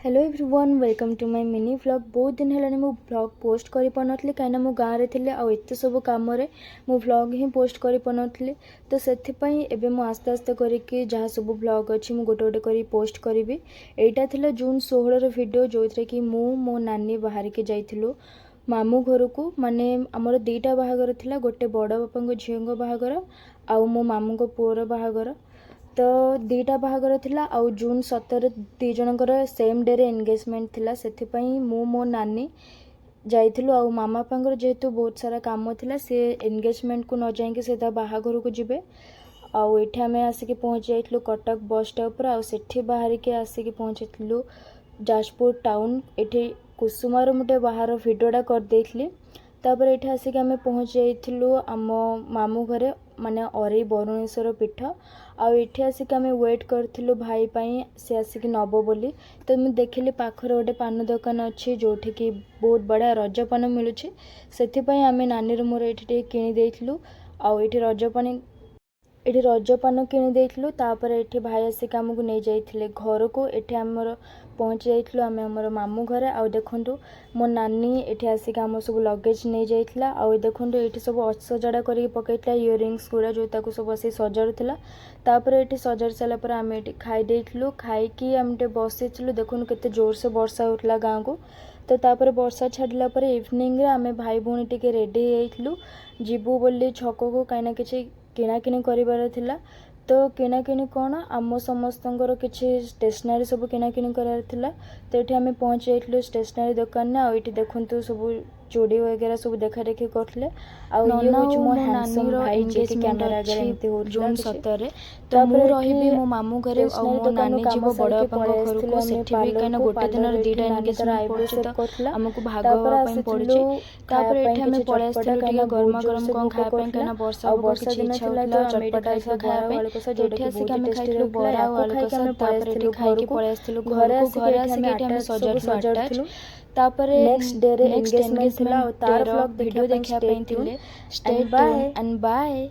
Hello everyone, welcome to my mini vlog. ବହୁତ ଦିନ ହେଲାଣି ମୁଁ ଭ୍ଲଗ୍ ପୋଷ୍ଟ କରିପାରୁନଥିଲି, କାହିଁକିନା ମୁଁ ଗାଁରେ ଥିଲି ଆଉ ଏତେ ସବୁ କାମରେ ମୁଁ ଭ୍ଲଗ୍ ହିଁ ପୋଷ୍ଟ କରିପାରୁନଥିଲି। ତ ସେଥିପାଇଁ ଏବେ ମୁଁ ଆସ୍ତେ ଆସ୍ତେ କରିକି ଯାହା ସବୁ ଭ୍ଲଗ୍ ଅଛି, ମୁଁ ଗୋଟେ ଗୋଟେ କରି ପୋଷ୍ଟ କରିବି। ଏଇଟା ଥିଲା ଜୁନ୍ 16ର ଭିଡ଼ିଓ, ଯେଉଁଥିରେ କି ମୁଁ, ମୋ ନାନୀ ବାହାରିକି ଯାଇଥିଲୁ ମାମୁଁ ଘରକୁ। ମାନେ ଆମର ଦୁଇଟା ବାହାଘର ଥିଲା, ଗୋଟେ ବଡ଼ ବାପାଙ୍କ ଝିଅଙ୍କ ବାହାଘର ଆଉ ମୋ ମାମୁଁଙ୍କ ପୁଅର ବାହାଘର। ତ ଦୁଇଟା ବାହାଘର ଥିଲା ଆଉ ଜୁନ୍ 17 ଦୁଇ ଜଣଙ୍କର ସେମ୍ ଡେରେ ଏନଗେଜମେଣ୍ଟ ଥିଲା। ସେଥିପାଇଁ ମୁଁ, ମୋ ନାନୀ ଯାଇଥିଲୁ। ଆଉ ମାମା ବାପାଙ୍କର ଯେହେତୁ ବହୁତ ସାରା କାମ ଥିଲା, ସେ ଏନଗେଜମେଣ୍ଟକୁ ନ ଯାଇକି ସେ ତା ବାହାଘରକୁ ଯିବେ। ଆଉ ଏଠି ଆମେ ଆସିକି ପହଞ୍ଚି ଯାଇଥିଲୁ କଟକ ବସ୍ ଷ୍ଟପ୍ରେ ଆଉ ସେଠି ବାହାରିକି ଆସିକି ପହଞ୍ଚିଥିଲୁ ଯାଜପୁର ଟାଉନ୍। ଏଠି କୁସୁମାର ମୁଁ ଟିକେ ବାହାର ଭିଡ଼ିଓଟା କରିଦେଇଥିଲି। ତାପରେ ଏଠି ଆସିକି ଆମେ ପହଞ୍ଚି ଯାଇଥିଲୁ ଆମ ମାମୁଁ ଘରେ, ମାନେ ଅରେଇ ବରୁଣେଶ୍ୱର ପୀଠ। ଆଉ ଏଠି ଆସିକି ଆମେ ୱେଟ୍ କରିଥିଲୁ ଭାଇ ପାଇଁ, ସେ ଆସିକି ନେବ ବୋଲି। ତ ମୁଁ ଦେଖିଲି ପାଖରେ ଗୋଟେ ପାନ ଦୋକାନ ଅଛି, ଯେଉଁଠିକି ବହୁତ ବଢ଼ିଆ ରଜପାନ ମିଳୁଛି। ସେଥିପାଇଁ ଆମେ ନାନୀର ମୋର ଏଇଠି ଟିକେ କିଣି ଦେଇଥିଲୁ। ଆଉ ଏଠି ରଜପାନ କିଣି ଦେଇଥିଲୁ। ତାପରେ ଏଠି ଭାଇ ଆସିକି ଆମକୁ ନେଇଯାଇଥିଲେ ଘରକୁ। ଏଠି ଆମର ପହଞ୍ଚି ଯାଇଥିଲୁ ଆମେ ଆମର ମାମୁଁ ଘରେ। ଆଉ ଦେଖନ୍ତୁ, ମୋ ନାନୀ ଏଠି ଆସିକି ଆମର ସବୁ ଲଗେଜ୍ ନେଇଯାଇଥିଲା। ଆଉ ଦେଖନ୍ତୁ, ଏଇଠି ସବୁ ଅସଜଡ଼ା କରିକି ପକାଇଥିଲା ଇୟରିଙ୍ଗସ୍ ଗୁଡ଼ା ଯେଉଁ, ତାକୁ ସବୁ ଆସିକି ସଜାଡ଼ୁଥିଲା। ତାପରେ ଏଠି ସଜାଡ଼ି ସାରିଲା ପରେ ଆମେ ଏଠି ଖାଇ ଦେଇଥିଲୁ। ଖାଇକି ଆମେ ଟିକେ ବସିଥିଲୁ। ଦେଖନ୍ତୁ, କେତେ ଜୋରସେ ବର୍ଷା ହେଉଥିଲା ଗାଁକୁ। ତ ତାପରେ ବର୍ଷା ଛାଡ଼ିଲା ପରେ ଇଭିନିଂରେ ଆମେ ଭାଇ ଭଉଣୀ ଟିକେ ରେଡ଼ି ହେଇଯାଇଥିଲୁ ଯିବୁ ବୋଲି ଛକକୁ, କାହିଁକିନା କିଛି କିଣାକିଣି କରିବାର ଥିଲା। ତ କିଣାକିଣି କ'ଣ, ଆମ ସମସ୍ତଙ୍କର କିଛି ଷ୍ଟେସନାରୀ ସବୁ କିଣାକିଣି କରିବାର ଥିଲା। ତ ଏଠି ଆମେ ପହଞ୍ଚି ଯାଇଥିଲୁ ଷ୍ଟେସନାରୀ ଦୋକାନରେ। ଆଉ ଏଇଠି ଦେଖନ୍ତୁ, ସବୁ ଚୁଡ଼ି ବଗେରା ସବୁ ଦେଖା ଦେଖି କରୁଥିଲେ। ଆଉ ଇଏ ନନା ହେଉଛି ଆଉ ମୋ ମୋ ହ୍ୟାଣ୍ଡସମ୍ ନାନୀର ଭାଇ, ଯିଏକି ଏନଗେଜମେଣ୍ଟ କ୍ୟାମେରା ଆଗରେ ଅଛି ଏମିତି ହେଉଥିଲା ଜୁନ୍ କିଛି। 17ରେ। ତ ତାପରେ ମୁଁ ଏଠି ରହିବି ମୋ ମାମୁଁ ଘରେ ଆଉ ଷ୍ଟେସନାରୀ ମୋ ଦୋକାନରୁ ନାନୀ କାମ ଯିବ ବଡ଼ ସାରିକି ବାପାଙ୍କ ପଳେଇ ଘରକୁ ଆସିଥିଲୁ ଆମେ ସେଠି ବି, କାହିଁକିନା ପାର୍ଲରକୁ। ଗୋଟେ ଦିନରେ ପାର୍ଲରରେ ଏଠି ଦୁଇଟା ନାନୀ ତାର ଏନଗେଜମେଣ୍ଟ ଆଇବ୍ରୋ ପଡ଼ୁଛି, ସେଭ୍ ତ କରୁଥିଲା। ଆମକୁ ଭାଗ ତାପରେ ହେବା ପାଇଁ ଆସିଥିଲୁ ପଡ଼ୁଛି। ଖାଇବା ତାପରେ ପାଇଁ ଏଠି ଆମେ କିଛି ପଳେଇ ଚଟପଟା, ଆସିଥିଲୁ ଟିକେ କାହିଁକିନା ବହୁତ ଗରମା ଗରମ ଜୋରସେ କ'ଣ ଭୋକ ଖାଇବା ପାଇଁ, କରୁଥିଲା। କାହିଁକିନା ବର୍ଷା ଆଉ ପୋକ ବର୍ଷା କିଛି ଦିନ ଇଚ୍ଛା ଥିଲା, ହେଉଥିଲା ତ ଆମେ ଏଠି ଚଟପଟା ଖାଇଥିଲୁ ଖାଇବା ବରା ପାଇଁ। ଆଳୁ କଷା, ତ ଏଠି ଯେଉଁଟାକି ଆସିକି ବହୁତ ଆମେ ଟେଷ୍ଟି ଖାଇଥିଲୁ ଲାଗୁଥିଲା। ବରା ଆଉ ୟାକୁ ଆଳୁ ଖାଇକି କଷା। ଆମେ ପଳେଇ ତାପରେ ଏଠି ଆସିଥିଲୁ ଖାଇକି ଘରକୁ। ପଳେଇ ଆସିଥିଲୁ ଘରେ ଘରକୁ। ଆସିକି ଘରେ ଏଠି ଆସିକି ଆମେ ଏଠି ଆମେ ଆଟାଚ୍ ସବୁ ସଜାଡ଼ିଥିଲୁ ଆଟାଚ୍। ସଜାଡ଼ୁଥିଲୁ। ତାପରେ ନେକ୍ସଟ ଡେରେ ନେକ୍ସଟ ଏନଗେଜମେଣ୍ଟ ଥିଲା ଏନଗେଜମେଣ୍ଟ ଆଉ ତାର ଡେର ଭ୍ଲଗ୍ ଭିଡ଼ିଓ ଦେଖିବା ପାଇଁ ଦେଖିବା ଷ୍ଟେ ପାଇଁ ଟ୍ୟୁନ୍ ଥିଲେ stay and tune bye. And bye.